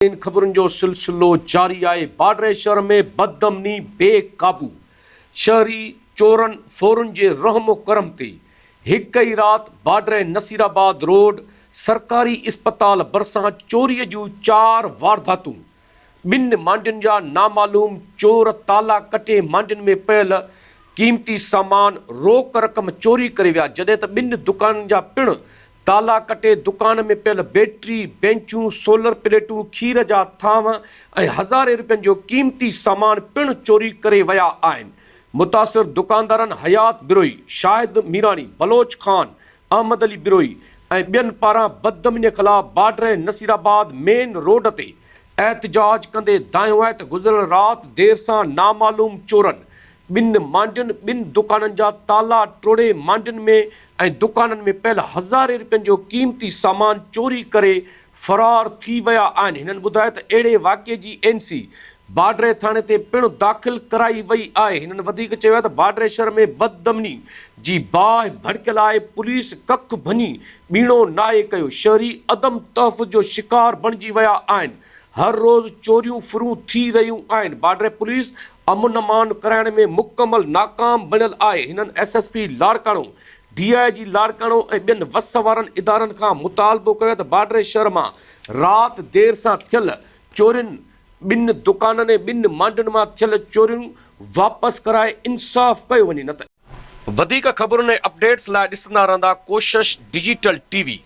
ترين خبرن جو سلسلو جاري آهي، باڊري شهر ۾ بدامني بي قابو، شهري چورن ڦورن جي رحم و ڪرم تي هڪ ئي رات باڊري نصيرآباد روڊ سرڪاري اسپتال ڀرسان چوري جون چار وارداتون، ٻن مانڊين جا نامعلوم چور تالا ڪٽي مانڊين ۾ پيل قيمتي سامان روڪ رقم چوري ڪري ويا جڏهن ته ٻن دڪانن جا پڻ تالا ڪٽي دڪان ۾ پيل بيٽري، بينچون، سولر پليٽون، کير جا ٿانو ۽ هزارين روپين جو قيمتي سامان پڻ چوري ڪري ويا آهن. متاثر دڪاندارن حيات بروهي، شاهد ميراڻي، بلوچ خان، احمد علي بروهي ۽ ٻين پاران بدامني خلاف باڊهه نصيرآباد مين روڊ تي احتجاج ڪندي دانهيو آهي ته گذريل رات دير سان نامعلوم چورن ٻن مانڊين ٻن دڪانن جا تالا ٽوڙي مانڊين ۾ ۽ دڪانن ۾ پيل هزارين رپين جو قيمتي سامان چوري ڪري فرار ٿي ويا آهن هنن ٻڌايو ته اهڙي واقعي جي اين سي باڊري ٿاڻي تي پڻ داخل ڪرائي وئي آهي هنن وڌيڪ چيو آهي ته باڊري شهر ۾ بدامني جي باهه ڀڙڪيل آهي پوليس ڪک ڀڃي ٻيڻو ناهي ڪيو شهري عدم تحفظ جو شڪار بڻجي ويا آهن هر روز چوريون ڦرون ٿي رهيون آهن، بارڊر پوليس امن امان ڪرائڻ ۾ مڪمل ناڪام بڻيل آهي، هنن S S P Larkana, D I G Larkana ۽ ٻين وس وارن ادارن کان مطالبو ڪيو ته بارڊر شهر مان رات دير سان ٿيل چورين، ٻن دڪانن ۽ ٻن مانڊين مان ٿيل چوريون واپس ڪرائي انصاف ڪيو وڃي نه ته. وڌيڪ خبرن ۽ اپڊيٽس لاء ڏسندا رهندا ڪوشش ڊجيٽل ٽي وي.